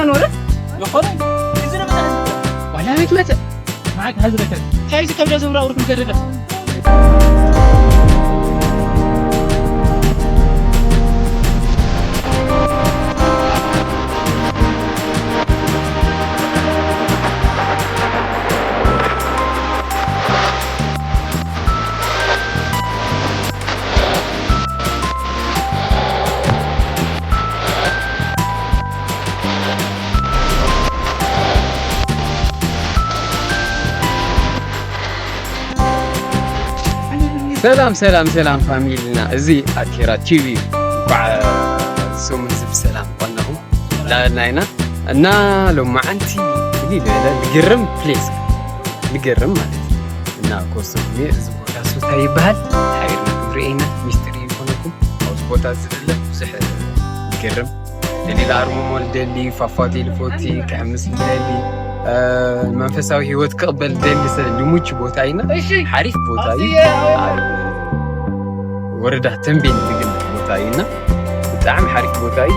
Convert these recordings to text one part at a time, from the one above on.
ኖረ ይኾነ እዚ ነው መጣ ዋላ ቤት መተ ማዕት ሀዝረከ ታይዚ ከብዳ ዘብራ ውርኩም ከደለ ሰላም ሰላም ሰላም ፋሚሊና፣ እዚ ኣኬራ ቲቪ። እንኳዕ ሰሙን እዚ ብሰላም ቆናኹም ላበልና ኢና እና ሎማዓንቲ ፍልይ ዝበለ ልግርም ፕሌስ ልገርም ማለት እዩ እና ኮስኩም እዚ ቦታ ሱታ ይበሃል። ሓቢርና ክንርኢ ኢና። ሚስጥር ይኮነኩም ኣብዚ ቦታ ዝደለ ብዙሕ ይገርም። ደሊላ ኣርሞሞ ልደሊ ፋፋቲ ልፎቲ ክሕምስ ልደሊ መንፈሳዊ ህይወት ክቕበል ደሊ ሰብ ልሙች ቦታ ኢና። ሓሪፍ ቦታ እዩ። ወረዳ ተንቤን ትግል ቦታ እዩና ብጣዕሚ ሓሪፍ ቦታ እዩ።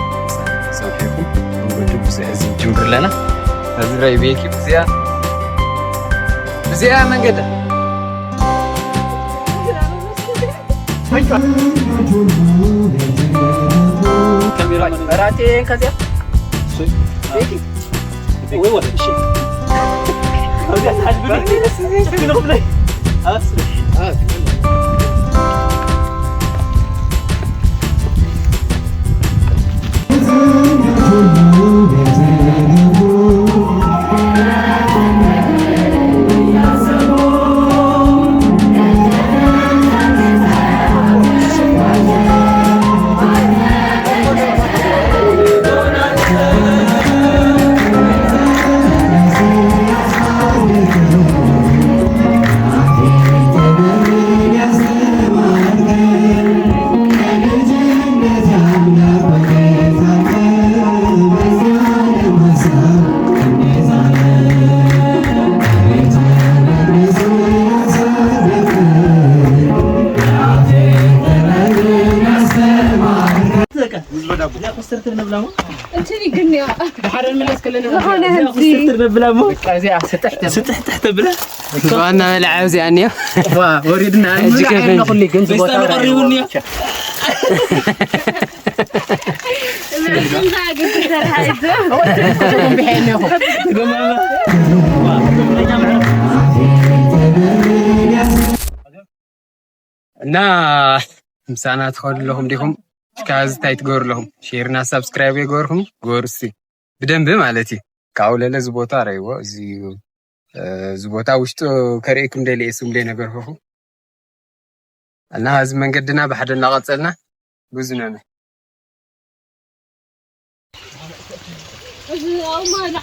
ሰምሒኩም መንገዱ ብዙሕ ህዝቢ ጅምር ኣለና። እዚ ራይ ቤኪ ብዚያ ብዚያ መንገዳ ራቴ ከዚያ ዝኾነ ህዝቢ ስጥሕጥሕ ተብለ ዋና መልዓ እዚኣ እኒኦ ወሪድና። እና ምሳና ትኸዱ ኣለኹም ዲኹም? እስካ እዚ እንታይ ትገብሩ ኣለኹም? ሼርና ሳብስክራይብ የገበርኩም ገበሩ እስቲ ብደንብ ማለት እዩ። ካብኡ ለለ እዚ ቦታ ረይዎ እዚ እዚ ቦታ ውሽጡ ከርእየኩም ደልየ ስም ደይ ነገር ሆኹ እና እዚ መንገድና ብሓደ እናቐጸልና ብዙ ነነ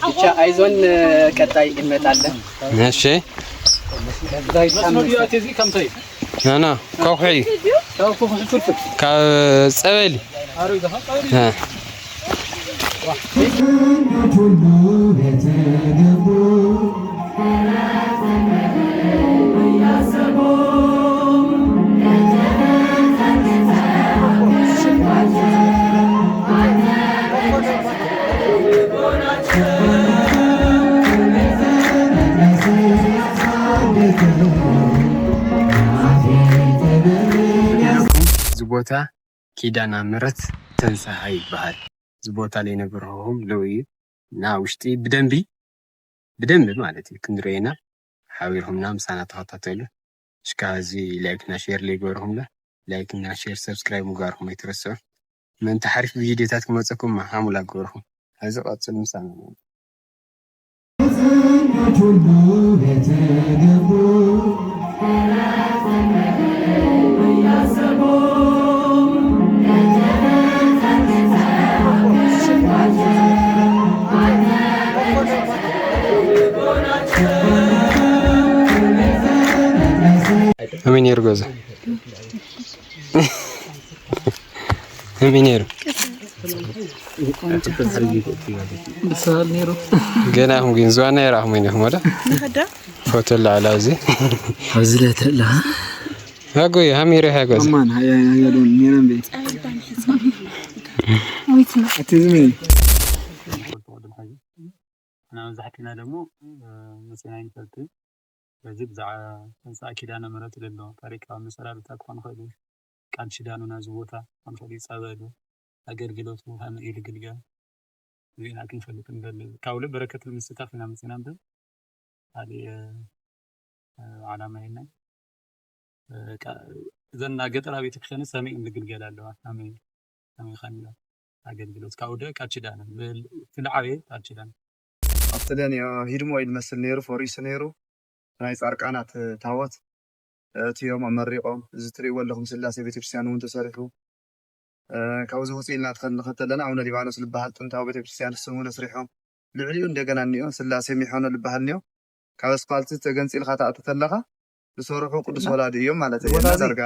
ብቻ ኣይዞን ቀጣይ እንመጣለን። እሺ ናና ከውሒ ካብ ጸበል እዚ ቦታ ኪዳነ ምሕረት ተንሳሃ ይበሃል። እዚ ቦታ ላይ ነግርኹም ለው እዩ እና ውሽጢ ብደንቢ ብደንቢ ማለት እዩ ክንሪኦ ኢና። ሓቢርኩምና ምሳና ተኸታተሉ። እሽካ እዚ ላይክ እና ሼር ለይገበርኩምና ላይክ እና ሼር ሰብስክራይብ ምግባርኩም ኣይትረስዑ። ምእንቲ ሓሪፍ ቪዲዮታት ክመፀኩም ሓሙላ ገበርኩም። እዚ ቀፅሉ ምሳና ኣሜን የርጎዘ ከመይ ነይሩ? ብሳል ነይሩ። ገና ኢኹም ግን ዝዋና ይረኣኹም ኢና ኢኹም ወደ ንኸዳ ፎቶ ላዕላ እዚ ኣብዚ ለትርላ ኣጎይ ሃሚረ ሓጎዝ ማን ሃያ ሃያ ዶን ኔረን ቤ ኣቲ ዝመይ መብዛሕትና ደግሞ መፅና ይንፈልጥ። ስለዚ ብዛዕባ ህንፃ ኪዳነ ምሕረት ዘሎ ታሪካዊ መሰራርታ ክኾን ይኽእል እዩ። ቃል ኪዳኑ ናዚ ቦታ ክኾን ይኽእል እዩ። ፀበሉ፣ ኣገልግሎቱ ከመይ እዩ ዝግልገል፣ እዚና ክንፈልጥ ንደሊ። ካብ ልብ በረከት ንምስታፍ ኢና መፅና እምበር ካልእ ዓላማ የለን። እዘን ገጠራ ቤተክርስትያን ሰሚዕን ዝግልገል ኣለዋ። ኣሜን። ኣሜን። ኣገልግሎት ካብኡ ደ ቃል ኪዳን ብልዓቤ ቃል ኪዳን ኣብቲ ደንዮ ሂድሞ እዩ ዝመስል ነይሩ፣ ፈሪሱ ነይሩ። ናይ ጻርቃናት ታቦት እትዮም ኣመሪቖም። እዚ ትርእይዎ ኣለኹም ስላሴ ቤተክርስትያን እውን ተሰሪሑ። ካብዚ ውፅእ ኢልና ትኸንኸተለና ኣቡነ ሊባኖስ ዝበሃል ጥንታዊ ቤተክርስትያን ስሙ ነስሪሖም። ልዕሊኡ እንደገና እኒኦ ስላሴ ሚሖኖ ዝበሃል እኒኦ። ካብ ኣስፋልቲ ተገንፂልካ ተኣቱ ተለኻ ዝሰረሑ ቅዱስ ወላዲ እዮም ማለት እዩ። ዳርጋ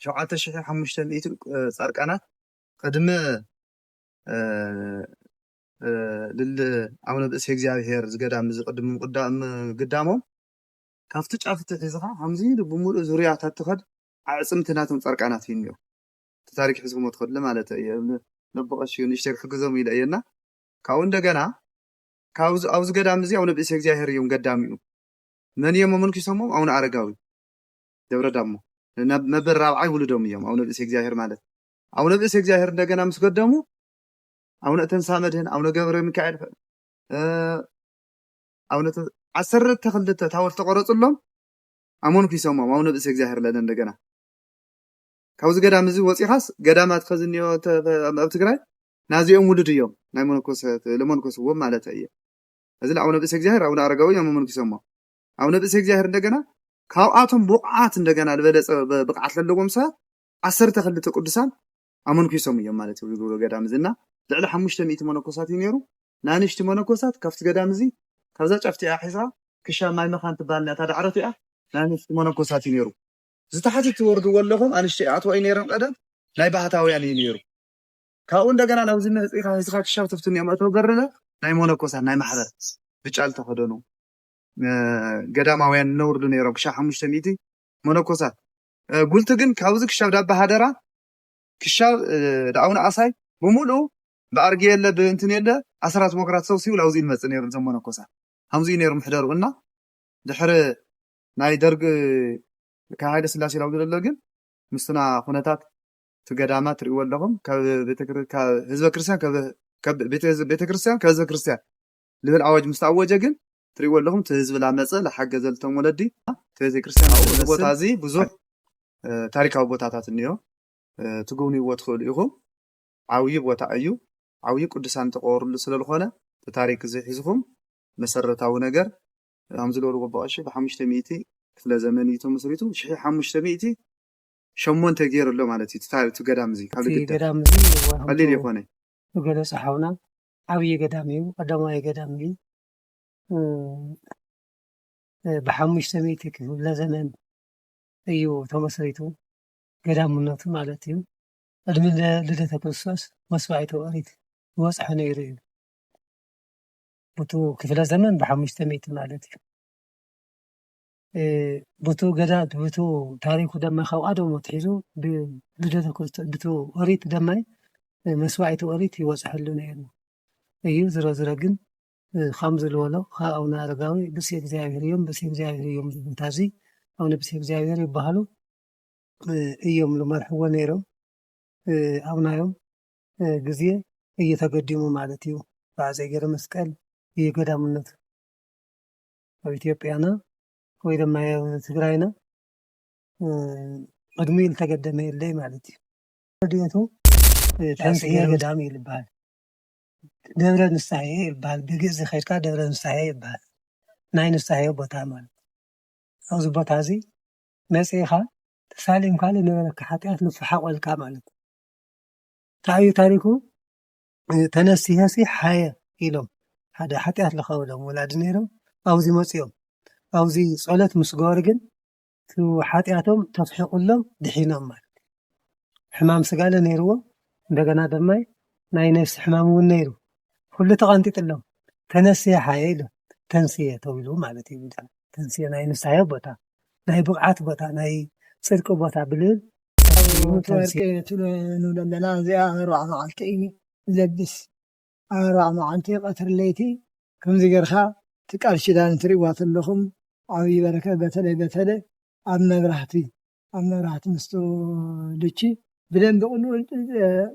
ሸውዓተ ሽሕ ሓሙሽተ ሚእቲ ጻርቃናት ቅድሚ ልል ኣቡነ ብእሴ እግዚኣብሔር ዝገዳም ዝቅድሙ ግዳሞም ካብቲ ጫፍ እቲ ሒዝኻ ከምዚ ኢሉ ብምሉእ ዙርያታት ትኸድ ኣዕፅምቲ ናቶም ጻርቃናት እዩ እኒኦ። እቲ ታሪክ ሒዝኩሞ ትኸድሉ ማለት እየ። ነቦ ቀሺ ንእሽተይ ክሕግዞም ኢለ እየና ካብኡ እንደገና ኣብዚ ገዳም እዚ ኣቡነ ብእሴ እግዚኣብሔር እዮም ገዳሚኡ። መን እዮም ኣመንኪሶሞም? ኣቡነ ኣረጋዊ ደብረ ዳሞ መበል ራብዓይ ውሉዶም እዮም ኣቡነ ብእሴ እግዚኣብሔር ማለት። ኣቡነ ብእሴ እግዚኣብሔር እንደገና ምስ ገደሙ ኣቡነ እተንሳ መድህን፣ ኣቡነ ገብረ ሚካኤል፣ ኣቡነ ዓሰርተ ክልተ ታቦት ተቆረፅሎም ኣመንኪሶሞም ኣቡነ ብእሴ እግዚኣብሔር ለለ እንደገና ካብዚ ገዳም እዚ ወፂኻስ ገዳማት ከዚ እኒኦ ኣብ ትግራይ ናዚኦም ውሉድ እዮም ናይ መነኮሰት ለመንኮስዎም ማለት እየ። እዚ ኣቡነ ብእሴ እግዚኣብሔር ኣቡነ ኣረጋዊ እዮም መመንኪሶሞ። ኣቡነ ብእሴ እግዚኣብሔር እንደገና ካብኣቶም ብቑዓት እንደገና ዝበለፀ ብቕዓት ለለዎም ሰባት ዓሰርተ ክልተ ቅዱሳን ኣመንኪሶም እዮም ማለት እዩ። ዝገብሮ ገዳም እዚ እና ልዕሊ ሓሙሽተ ሚእቲ መነኮሳት እዩ ነይሩ። ናንሽቲ መነኮሳት ካብቲ ገዳም እዚ ካብዛ ጫፍቲ እያ ሒዛ ክሻ ማይ መኻን ትበሃል እታ ዳዕረት እያ ናንሽቲ መነኮሳት እዩ ነይሩ። ዝተሓትቲ ወርድዎ ኣለኹም ኣንሽተይ ኣትዋ እዩ ነይረን ቀደም ናይ ባህታውያን እዩ ነይሩ። ካብኡ እንደገና ናብዚ መፅኢኻ ሒዝኻ ክሻብ ትፍትን እዮም ኣተው በርለ ናይ መነኮሳት ናይ ማሕበር ብጫ ዝተኸደኑ ገዳማውያን ነውርዱ ነይሮም ክሻብ ሓሙሽተ ሚእቲ መነኮሳት። ጉልቲ ግን ካብዚ ክሻብ ዳባ ሃደራ ክሻብ ዳኣውን ኣሳይ ብምሉኡ ብኣርጊ የለ ብእንትን የለ ኣስራት ወግራት ሰብሲቡ ላውዚ ይመፅእ ነይሩ እዞም መነኮሳት። ከምዚ እዩ ነይሩ ምሕደሩ እና ድሕሪ ናይ ደርግ ካብ ሃይለ ስላሴ ላውዚ ዘሎ ግን ምስና ኩነታት እቲ ገዳማት ትርእይዎ ኣለኹም ካብ ህዝበ ክርስቲያን ቤተክርስትያን ከህዝበ ክርስቲያን ልብል ኣዋጅ ምስ ተኣወጀ ግን ትርእይዎ ኣለኹም እቲ ህዝቢ ላመፀ ላሓገዘ ልቶም ወለዲ እቲ ቤተክርስትያን ኣብዚ ቦታ እዚ ብዙሕ ታሪካዊ ቦታታት እኒኦ ትጉብንይዎ ትኽእሉ ኢኹም። ዓብዪ ቦታ እዩ። ዓብዪ ቅዱሳን ተቆበሩሉ ስለዝኾነ እቲ ታሪክ እዚ ሒዝኹም መሰረታዊ ነገር ከም ዝበልዎ ኣቦ ቀሺ ብሓሙሽተ ሚእቲ ክፍለ ዘመን እዩ ተመስሪቱ። ሽሕ ሓሙሽተ ሚእቲ ሸሞንተ ገይሩ ኣሎ ማለት እዩ። እቲ ታሪክ እቲ ገዳም እዚ ካብ እቲ ልግደፍ ገዳም እዚ እዋ ከምቲ ቀሊል ይኾነ። ዝገለጸ ሓውና ዓብዪ ገዳም እዩ። ቀዳማዊ ገዳም እዩ። እ፣ እ፣ ብሓሙሽተ ሚእቲ ክፍለ ዘመን እዩ ተመስሪቱ። ገዳምነቱ ማለት እዩ። ቅድሚ ል- ልደተ ክርስቶስ መስዋዕቲ ኦሪት ይወፅሐ ነይሩ እዩ። ብቱ ክፍለ ዘመን ብሓሙሽተ ሚእቲ ማለት እዩ። እ፣ ብቱ ገዳ ብቱ ታሪኩ ደማ ካብ ቀደሙ ኣትሒዙ ብልደተ ክርስቶስ ብቱ ኦሪት ደማይ እ፣ መስዋዕቲ ኦሪት ይወፅሐሉ ነይሩ እዩ። ዝሮ ዝሮ ግን እ፣ ከም ዝበሎ ካብ ኣቡነ ኣረጋዊ ብሲ እግዚኣብሔር እዮም ብሲ እግዚኣብሔር እዮም ዝብል ቦታ እዚ ኣቡነ ብሲ እግዚኣብሔር ይበሃሉ እ፣ እዮም ዝመርሕዎ ነይሮም። እ፣ ኣብ ናዮም እ፣ ግዜ እዩ ተገዲሙ ማለት እዩ። ብኣፀይ ገይረ መስቀል እዩ ገዳምነቱ ኣብ ኢትዮጵያና ወይ ድማ ኣብ ትግራይና እ፣ ቅድሚኡ ዝተገደመ የለይ ማለት እዩ። ረድኤቱ እ፣ ተንስሄ ገዳም እዩ ዝበሃል። ደብረ ንስሐ ይበሃል። ብግእዝ ከይድካ ደብረ ንስሐ ይበሃል። ናይ ንስሐ ቦታ ማለት ኣብዚ ቦታ እዚ መፂእኻ ተሳሊምካ ዝነበረካ ሓጢኣት ልፍሓቆልካ ማለት እዩ። እንታይ እዩ ታሪኩ? ተነሲሀሲ ሓየ ኢሎም ሓደ ሓጢኣት ለኸበሎም ወላዲ ነይሮም ኣብዚ መፂኦም ኣብዚ ፀሎት ምስ ገበሩ ግን እቲ ሓጢኣቶም ተፍሒቁሎም ድሒኖም ማለት እዩ። ሕማም ስጋለ ነይርዎ እንደገና ድማ ናይ ነፍሲ ሕማም እውን ነይሩ። ኩሉ ተቐንጢጥሎም ተነስየ ሓየ ኢሉ ተንስየ ተብሉ ማለት እዩ። ተንስየ ናይ ንስሓዮ ቦታ ናይ ብቕዓት ቦታ ናይ ፅድቂ ቦታ ብልብል ተንስየ። ትብሎ ንብሎ ኣለና እዚኣ ኣርባዕ መዓልቲ እዩ ዝለብስ። ኣርባዕ መዓልቲ ቀትሪ ለይቲ ከምዚ ጌርካ እቲ ቃል ኪዳን ትርእይዋ ተለኹም ዓብዪ በረከት፣ በተለይ በተለይ ኣብ መብራህቲ ኣብ መብራህቲ ምስ ተወልቺ ብደንቢ ቅንኡ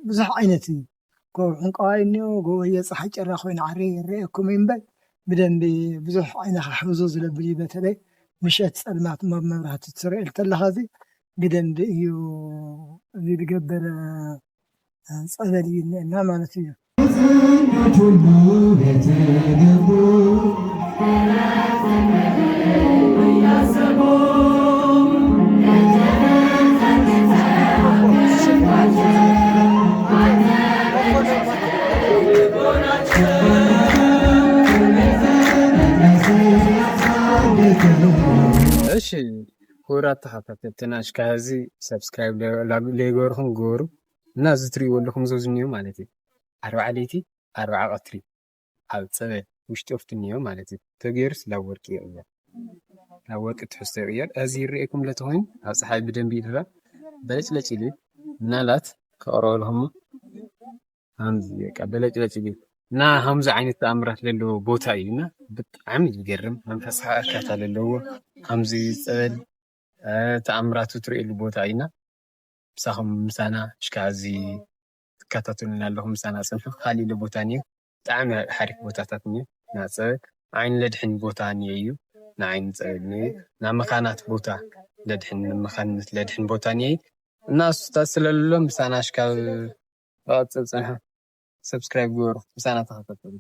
ብዙሕ ዓይነት እዩ። ጎቦ ዕንቀዋይ እኒኦ፣ ጎቦ የፀሓይ ጨራ ኮይኑ ዓረ ይረአየኩም እዩ እምበር ብደንቢ ብዙሕ ዓይንኻ ሕውዞ ዝለብል እዩ። በተለይ ምሸት ፀልማት ማ-፣ መብራህቲ ትርእየሉ ተለኻ እዚ ብደንቢ እዩ እዚ ዝገብር ጸበል እዩ እኒአና ማለት እዩ። እሺ ክቡራት ተኸታተልትና፣ እሽካ እዚ ሰብስክራይብ ለይገበርኩም ግበሩ እና እዚ ትሪእዎ ኣለኹም ዘውዝኒዮ ማለት እዩ። ኣርባዓ ለይቲ ኣርባዓ ቀትሪ ኣብ ጸበል ውሽጢ ኦፍቲ እኒኦ ማለት እዩ። ተገይሩስ ላብ ወርቂ ይቕየር፣ ላብ ወርቂ ትሕዝቶ ይቕየር። እዚ ይርኤኩም ለተኾይኑ ኣብ ፀሓይ ብደንቢ ይድራ በለጭለጭ ኢሉ ምናልባት ከቕረበልኹም ከምዚ በቃ በለጭለጭ ኢሉ እና ከምዚ ዓይነት ተኣምራት ዘለዎ ቦታ እዩ እና ብጣዕሚ ዝገርም መንፈስካ እርካታ ዘለዎ ከምዚ ጸበል ተኣምራቱ ትርእየሉ ቦታ እዩ እና ምሳኹም ምሳና እሽካ እዚ ትከታተሉና ኣለኹም ምሳና ጽንሑ። ካሊእ ለ ቦታ እኒኦ ብጣዕሚ ሓሪፍ ቦታታት እኒኦ ናጸበል ዓይኒ ለድሕን ቦታ እኒኦ እዩ ንዓይኒ ጸበል እኒኦ ናብ መኻናት ቦታ ለድሕን መኻንነት ለድሕን ቦታ እኒኦ እዩ እና እሱታት ስለለሎ ምሳና እሽካ ብቐጽል ጽንሑ። ሰብስክራይብ ግበሩ ምሳና ተኸታተሉ።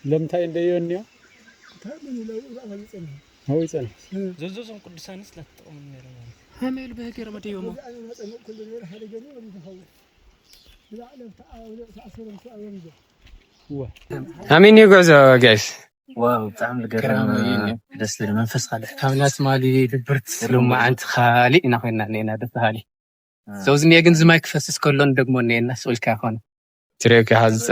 ለምንታይ እንደዮ እኒኦ ኣው ይጸንሕ ዘዞዞም ቅዱሳንስ ላትጠቐሙ ነረ ማለት ከመይ ኢሉ ብህገር መደዮሞ ኣሜን እዩ ጉዕዞ ጋይስ ዋው ብጣዕሚ ዝገርም ደስ ዝብል መንፈስ ካልእ ካብ ናትማሊ ድብርት ሎማዓንቲ ካሊእ ኢና ኮይና እኒና ደስ በሃሊ ሰው ዝኒኤ ግን ዝማይ ክፈስስ ከሎ ንደግሞ እኒኤና ስቕ ኢልካ ይኮነ ትሪኦ ኪኻ ዝፀ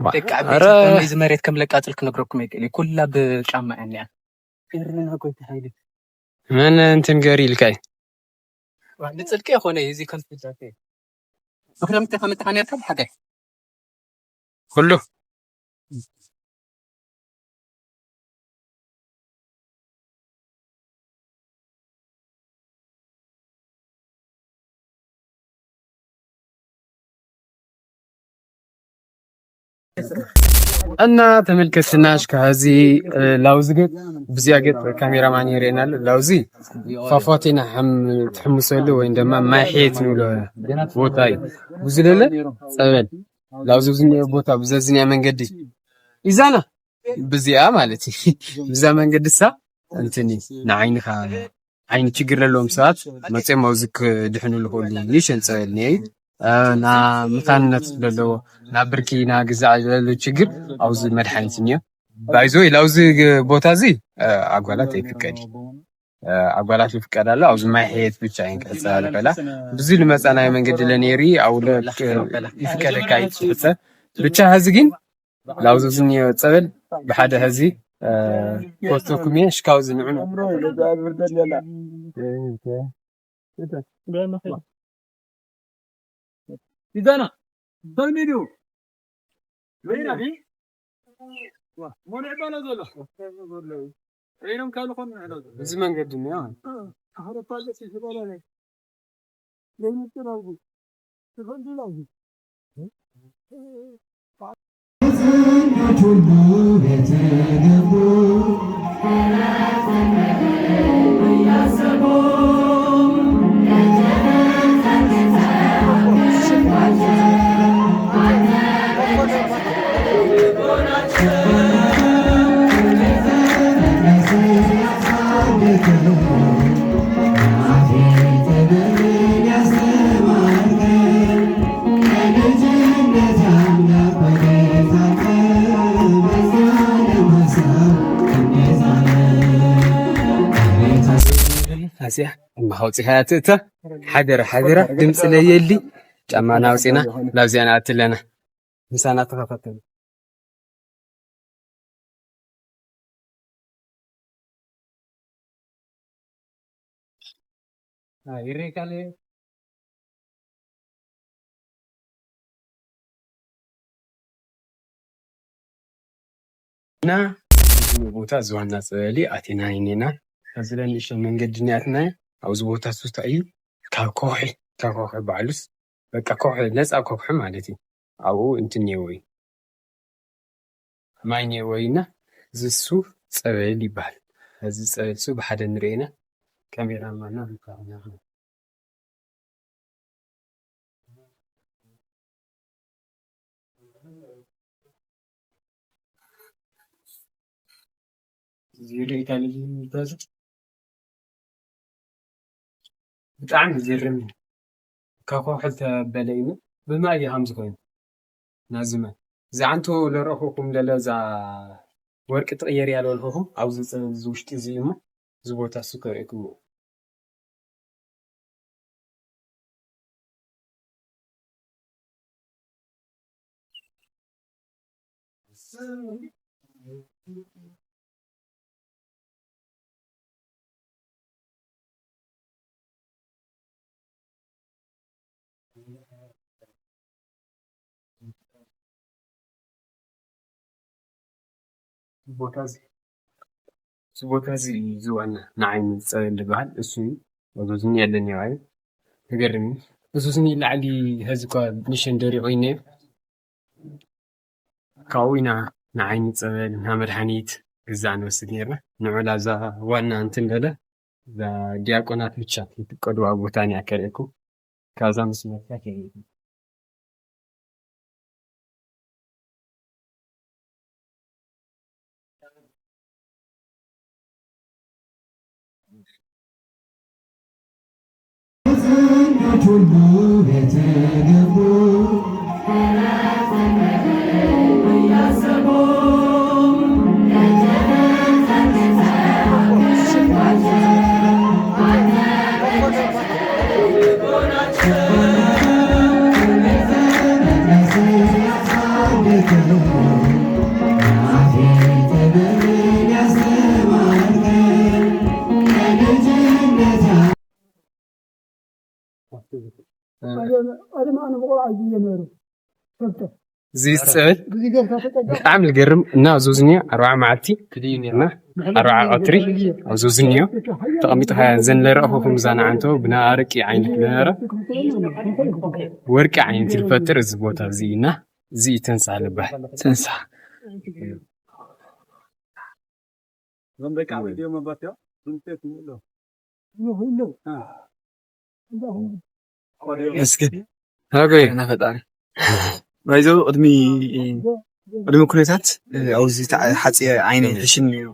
ደቂ ዓበይቲ ኧረ። ከምዚ መሬት ከም ለቃፅል ክነግረኩም ኣይክእል ኩላ ብጫማ እያ እኒኣ። እርና ጎይታ ሓይሊ መን እንትን ገር ኢልካይ ንፅድቂ የኮነ እዚ ከም ትዛተ ብክረምቲ ከምትሓ ነርካ ብሓጋይ ኩሉ እና ተመልከትና ሽካ እዚ ላውዚ ገጥ ብዚያ ገጥ ካሜራማን የርእየና ኣሎ ላውዚ ፏፏቴና ትሕምሰሉ ወይም ድማ ማይ ሕየት ንብሎ ቦታ እዩ ብዙለለ ፀበል ላውዚ ዝኒኦ ቦታ ብዘዝኒያ መንገዲ ይዛና ብዚኣ ማለት እዩ ብዛ መንገዲ ሳ እንትን ንዓይንኻ ዓይኒ ችግር ለለዎም ሰባት መፅኦም ኣብዚ ክድሕኑ ዝኽእሉ ንእሽተን ፀበል እኒአ እዩ። እ፣ ና መኻንነት ዘለዎ ናብ ብርኪ ና ግዛዕ ዝበሉ ችግር ኣብዚ መድሓኒት እኒኦ። ባይዞ ኢሉ ኣብዚ ግ- ቦታ እዚ እ፣ ኣጓላት ኣይፍቀድ እዩ። እ፣ ኣጓላት ይፍቀድ ኣሎ ኣብዚ ማይ ሕየት ብቻ እየን ክሕፀባ ዝኽእላ። ብዙ ልመፃ ናይ መንገዲ ለነይሩ ኣብኡ ለ- ይፍቀደካ እዩ ትሕፀብ ብቻ ሕዚ ግን ላውዚ ዝኒኦ ፀበል ብሓደ ህዚ ኮስቶኩም እየ ሽካው ዝንዑ ይዛና ሰልሚ ድዩ ወይና ሞነ ዕባላ ዘሎ ሬኖም ካልኾን እዚ መንገዲ እኒኦ እማ ኣውፂኻያ ትእተ። ሓደራ ሓደራ፣ ድምፂ ለየሊ። ጫማና ኣውፂና ላብዚኣ ንኣቲ ኣለና። ምሳና ተኸታተሉ። ይሬካለ እና እዚ ቦታ እዚ ዋና ፀበሊ ኣቴና ይኔና ኣብዚ ለንእሽተን መንገዲ ኒኣትና ኣብዚ ቦታ ሱታ እዩ ካብ ከውሒ ካብ ከውሒ ባዕሉስ በቃ ከውሒ ነፃ ከውሒ ማለት እዩ ኣብኡ እንትን እኒሄዎ እዩ ማይ እኒሄዎ እዩ እና እዚ እሱ ፀበል ይበሃል እዚ ፀበል እሱ ብሓደ ንርኤና ካሜራ ማና ብጣዕሚ ዝገርም እዩ ካብ ከውሒ ዝተበለ እዩ ብማይ እዩ ከም ዝኮይኑ ናዝመ ዝዓንቱ ለረእኹኩም ለለ እዛ ወርቂ ትቕየር እያ ዝበልኩኹም ኣብዚ ውሽጢ እዚ እሞ እዚ ቦታ እሱ ከርእየኩም ቦታ እዚ እዚ ቦታ እዚ እዩ እዚ ዋና ንዓይኒ ዝፀበል ዝበሃል እሱ እዩ። እዚ ዝኒኤ ኣለኒ እዩ። ዝገርም እዩ። እዚ ዝኒኤ ላዕሊ ሀዚ እኳ ንሸን ደሪቑ እዩ እኒኦ። ካብኡ ኢና ንዓይኒ ፀበል እና መድሓኒት ግዛእ ንወስድ ነርና። ንዑ ላብዛ ዋና እንትን በለ እዛ ዲያቆናት ብቻ ይፍቀድዋ ቦታ እኒኣ ከርእየኩም። ካብዛ ምስ መርካ ከርእየኩም። እዚ ዝፅዕል ብጣዕሚ ዝገርም እና ኣብዚ ዝኒኦ ኣርባዓ መዓልቲ እና ኣርባዓ ቀትሪ ኣብዚ ዝኒኦ ተቐሚጥካ ዘን ለረእኹ ከምዛ ንዓንቶ ብናርቂ ዓይነት ዝነበረ ወርቂ ዓይነት ዝፈጥር እዚ ቦታ እዚ እና እዚ እዩ ተንሳ ዝበሃል። ተንሳ እስኪ ኦኬ ፈጣሪ ባይዞ ቅድሚ ቅድሚ ኩነታት ኣብዚ ሓፂ ዓይነ ሕሽም ነይሩ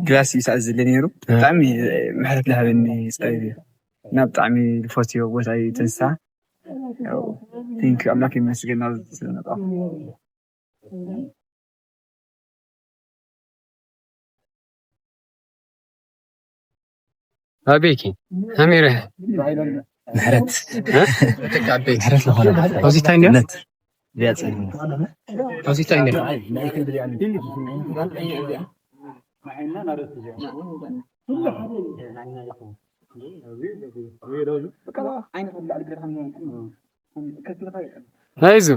ግላስ ይሳእ ዝለ ነይሩ ብጣዕሚ ምሕረት ዝሃበኒ ፀበል እዩ እና ብጣዕሚ ዝፈትዮ ቦታ እዩ ተንሳ ቴንኪ ኣምላክ ይመስገን ናብ ስለመጣ ኣበይኪ ኣሜረ ምሕረት ምሕረት ዝኾነ ኣብዚ እንታይ እንዲያ ነት ዚያ ጸልዩ ኣብዚ እንታይ እንዲያ ኣይዞ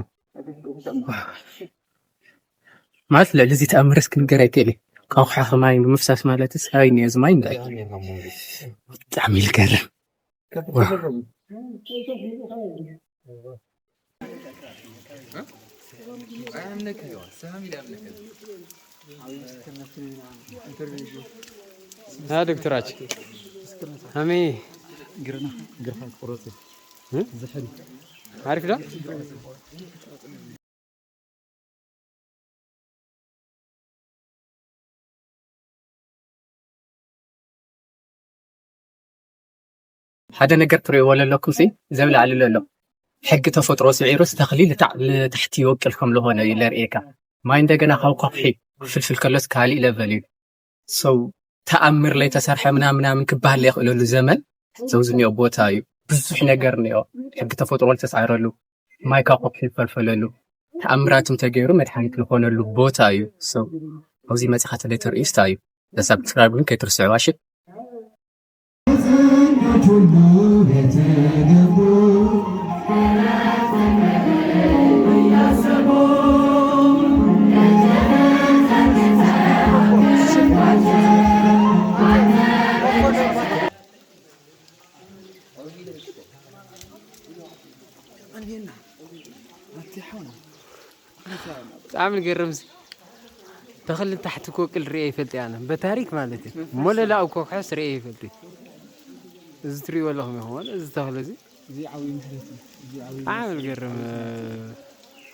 ማለት ልዕሊ እዚ ተኣምርስ ክንገር ኣይክእል እዩ። ካብ ኩሓኺ ማይ ንምፍሳስ ማለትስ ኣበይ እኒኦ እዚ ማይ እንዳ እዩ። ብጣዕሚ እዩ ዝገርም። ها دكتور عاجل همي عارف ده؟ ሓደ ነገር ትርእይዎ ዘለኩም ሲ ዘብላዕልሎ ኣሎ ሕጊ ተፈጥሮ ስዒሩስ ተኽሊ ልታዕ- ልታሕቲ ይወቅል ከም ዝኾነ እዩ ለርእየካ ማይ እንደገና ካብ ከውሒ ክፍልፍል ከሎስ ካሊእ ለቨል እዩ ሰው ተኣምር ለይተሰርሐ ምናምን ምናምን ክበሃል ለይኽእለሉ ዘመን ዘውዚ እኒኦ ቦታ እዩ። ብዙሕ ነገር እኒኦ። ሕጊ ተፈጥሮ ዝተሳዕረሉ፣ ማይ ካብ ከውሒ ዝፈልፈለሉ፣ ተኣምራት እንተገይሩ መድሓኒት ዝኾነሉ ቦታ እዩ። So፣ ኣብዚ መፂኻ ተለይተርእዩ ስታ እዩ። ሰብስክራይብ ግን ከይትርስዕዋ እሺ። ብጣዕሚ ዝገርም ሲ። ተኽሊ ታሕቲ ኮቅል ርእየ ይፈልጥ እየ ኣነ። በታሪክ ማለት እዩ። ሞለላ ኣብ ኮክሖስ ርእየ ይፈልጥ እዩ። እዚ ትሪእዎ ኣለኹም ይኸውን፣ እዚ ተኽሊ እዚ። እዚ ዓብዪ ምሕረት እዩ። እዚ ዓብዪ ብጣዕሚ ዝገርም።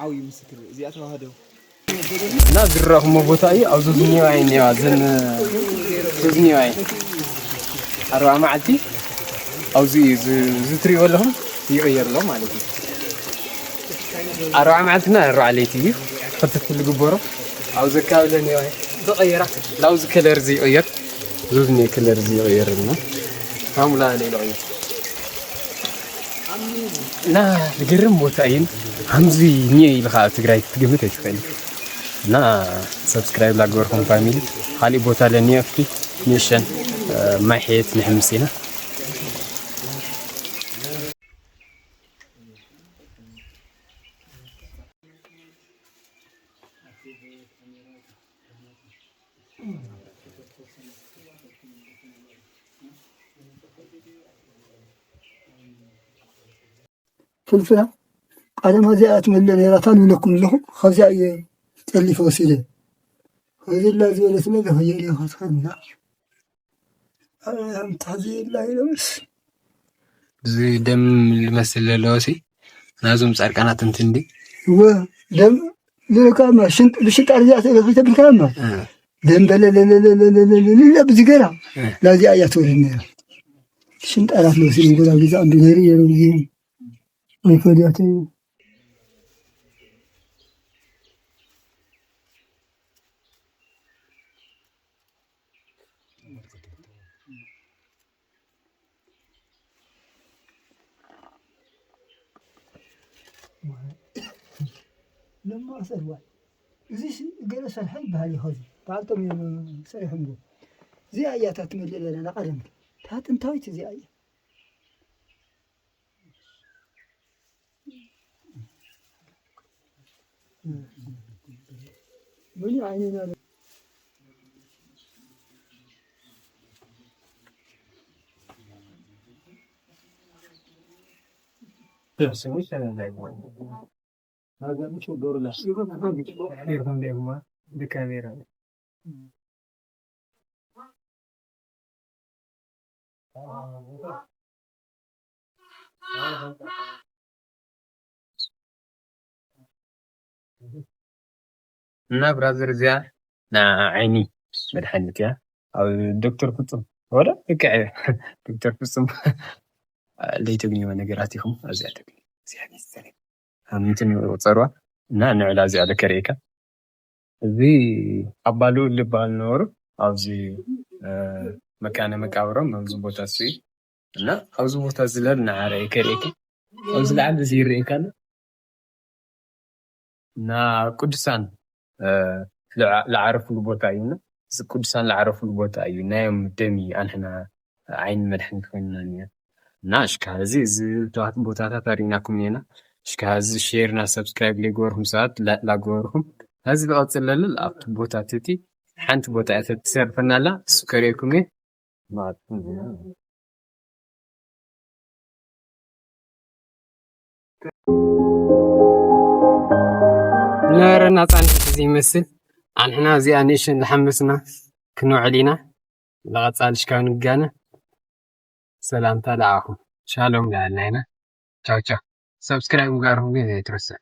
ዓብዪ ምስክር። እዚኣ ተዋህዶ። እና ዝረኹሞ ቦታ እዩ። ኣብዚ ዝኒዋ እዩ እኒዋ። እዘን፣ እዚ ዝኒዋ እዩ። ኣርባዓ መዓልቲ ኣብዚ እዩ። እዚ፣ እዚ ትሪእዎ ኣለኹም ይቕየር ኣሎ ማለት እዩ። ኣርባዓ መዓልትና ኣርባዓ ለይቲ እዩ። ክትትል ዝግበሮ። ኣብዚ ኣካባቢ ለኒዋ እዩ። ዝቐየራ። ላውዚ ከለር እዚ ይቕየር። እዚ ዝኒኦ ከለር እዚ ይቕየር እና። ሃሙላ ሌሎ እዩ። እና ዝገርም ቦታ እዩን። ከምዚ እኒኦ ኢልካ ኣብ ትግራይ ክትግምት ኣይትኽእል። እና ሰብስክራይብ ላገበርኩም ፋሚሊ፣ ካሊእ ቦታ ለኒዮ ኣብቲ ንእሸን፣ እ፣ ማይ ሕየት ንሕምስ ኢና። ፍልፍላ ቀደም እዚኣ ትመልእ ነይራ፣ እታ ንብለኩም ኣለኹ። ካብዚኣ እየ ጠሊፈ ወሲደ። ከምዚ ኢላ ዝበለት መለ ከየርእየኻ ትኸድና። ኣረ፣ ኣንታ እዚ የላ ኢሎምስ። እዚ ደም ዝመስል ዘለዎ ሲ፣ ናዞም ጻድቃናት እንትን ድዩ? እወ፣ ደም ዝልካ እማ፣ ሽንጥ፣ ብሽንጣር እዚኣ ተገፊተ ብልካ እማ። እ። ደም በለለለለለለለለ ብዝገራ። እ። ናዚኣ እያ ትወርድ ነይራ። ሽንጣራት መሲሉ ጎዛ ግዛ እንዱ ነይሩ የሩ እዚ። ኣይፈልያተይ። ለማእሰር ዋይ። እዚ ሲ-፣ ገለ ሰርሐ ይበሃል እዩ። ኸዚ በዓልቶም እዮም ሰሪሖምዎ። እዚኣ እያ እታ ትመልእ ዘለና ቀደም። እታ ጥንታዊት እዚኣ እያ። ምን ዓይነና ለ-፣ እና ብራዘር እዚኣ ንዓይኒ መድሓኒት እያ። ኣብ ዶክተር ፍጹም ወደ ልክዕ እየ። ዶክተር ፍጹም ለይተግንዮ ነገራት ኢኹም ኣብዚኣ ተግኒ። እዚኣ መሰለኝ። ኣብ እንትን ይቁጸርዋ እና ንዕላ እዚኣ ለከርእየካ። እዚ ኣባ ልኡል ዝበሃል ነበሩ። ኣብዚ፣ እ፣ መካነ መቃብሮም ኣብዚ ቦታ እሱ እዩ። እና ኣብዚ ቦታ እዚ ለል ንዓረ ከርእየካ። ኣብዚ ላዕሊ እዚ ይርእየካ ኣሎ። እና ቅዱሳን፣ እ፣ ልዓ-፣ ልዓረፉሉ ቦታ እዩ። እና እዚ ቅዱሳን ልዓረፉሉ ቦታ እዩ። ናዮም ደም እዩ ኣንሕና ዓይኒ መድሓኒት ኮይንና እኒአ። እና እሽካ እዚ፣ እዚ ተዋት ቦታታት ኣሪእናኩም እኒአና። እሽካ እዚ ሼር እና ሰብስክራይብ ለይገበርኩም ሰባት ላ-፣ ላገበርኩም። እዚ ዝቐጽል ለልል ኣብቲ ቦታት እቲ ሓንቲ ቦታ እያ ትሰርፈና ኣላ። እሱ ከርእየኩም እየ። ዝነበረና ጻንሒት እዚ ይመስል። ኣንሕና እዚኣ ንእሽተን ዝሓመስና ክንውዕል ኢና። ንቐጻሊ ሽካብ ንጋነ ሰላምታ ለኣኹም። ሻሎም ለኣልና ኢና። ቻው ቻው። ሰብስክራይብ ምግባርኩም ግን ኣይትረስዕ።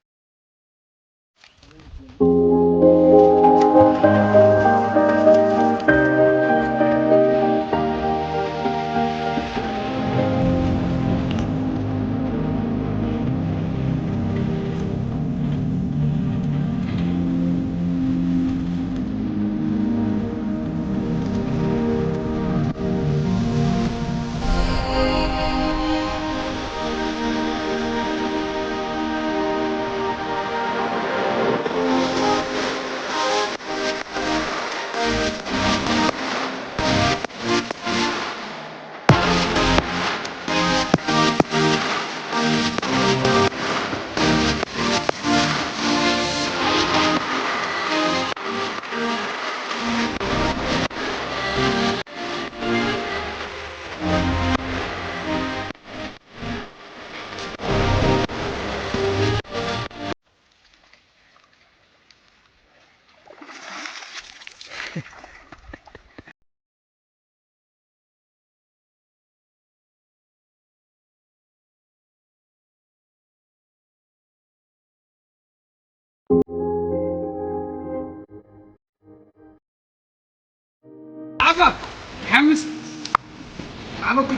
ዓፋ ሓምስ ዓበኩ